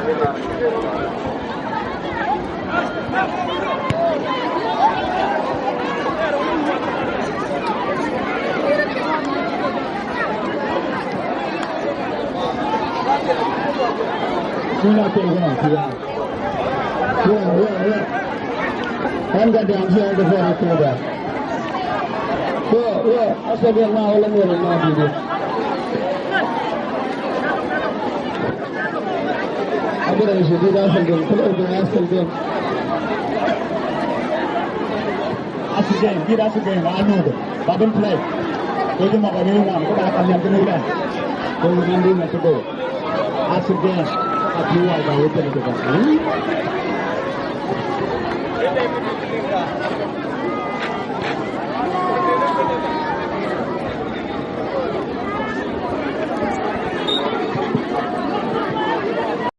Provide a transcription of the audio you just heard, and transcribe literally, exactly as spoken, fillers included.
Ina te gɔn tia. Wä, wä, wä. Ɛn ka diaŋ cia kɛ fɛr kɛ da. Wä, wä. Asa diaŋ ma wala ni wala ma di di. Abira ni shidi da sal gem. Kula ubira sal gem. Asik gem, gir asik gem, anu do. Babin play. Ko jima ka ni wan, ko ba ka ni ni ran. Ko ni ni na to go. Asik gem. Ati wa ba wo te ni ko.